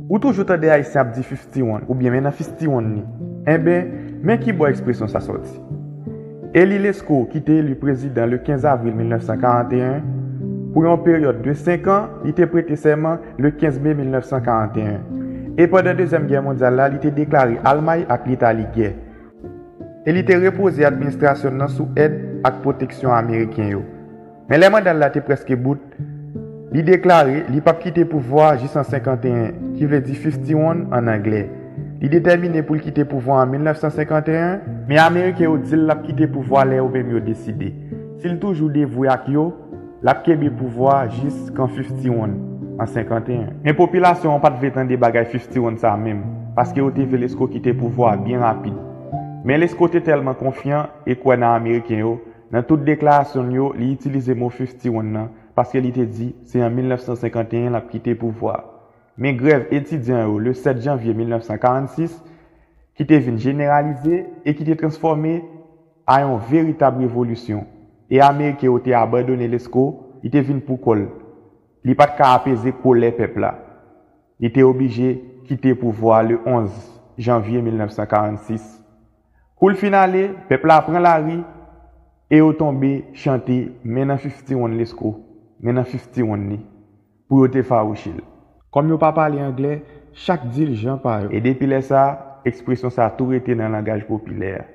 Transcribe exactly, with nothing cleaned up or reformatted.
Ou toujou tande Ayisyen ap di fifty one oubyen men nan fifty one ni. Enben, men ki bò ekspresyon sa sòti. Eli Lesko, ki te eli prezidan le kenz avril mil nèf san karanteyen, pou yon peryòd de senk an, li te prete sèman le kenz me mil nèf san karanteyen. E pandan Dezyèm Gè Mondyal la, li te deklare Almay ak Litali gè. E li te repoze administrasyon nan sou èd ak pwoteksyon Ameriken yo. Men lè manda l la te prèske bout, li deklare li p ap kite pouvwa a jis an senkanteyen, ki vle di fifty one an anglè. Li detèmine pou l kite pouvwa a an mil nèf san senkanteyen, men Ameriken yo di l l ap kite pouvwa a lè yo menm yo deside. Si l toujou devwe ak yo, l ap kenbe pouvwa a jis kan fifty one an senkanteyen. Men popilasyon an pa t vle tande bagay fifty one sa menm, paske yo te vle Lesko kite pouvwa a byen rapid. Men Lesko te tèlman konfyan e kwè nan Ameriken yo, nan tout deklarasyon l yo, li itilize mo fifty one nan, paske li te di se an mil nèf san senkanteyen l ap kite pouvwa a. Men grèv etidyan yo, le sèt janvye mil nèf san karannsis, ki te vin jeneralize e ki te transfòme a yon veritab revolisyon. E Ameriken yo te abandone Lesko, li te vin pou kò l. Li pa t ka apeze kolè pèp la. Li te oblije kite pouvwa a le onz janvye mil nèf san karannsis. Kou l fin ale, pèp la pran lari e yo tonbe chante men nan fifty one Lesko, men nan fifty one ni, pou yo te fawouche l. Kòm yo pa pale anglè, chak dirijan pa yo. E depi lè sa a, ekspresyon sa a tou rete nan langaj popilè a.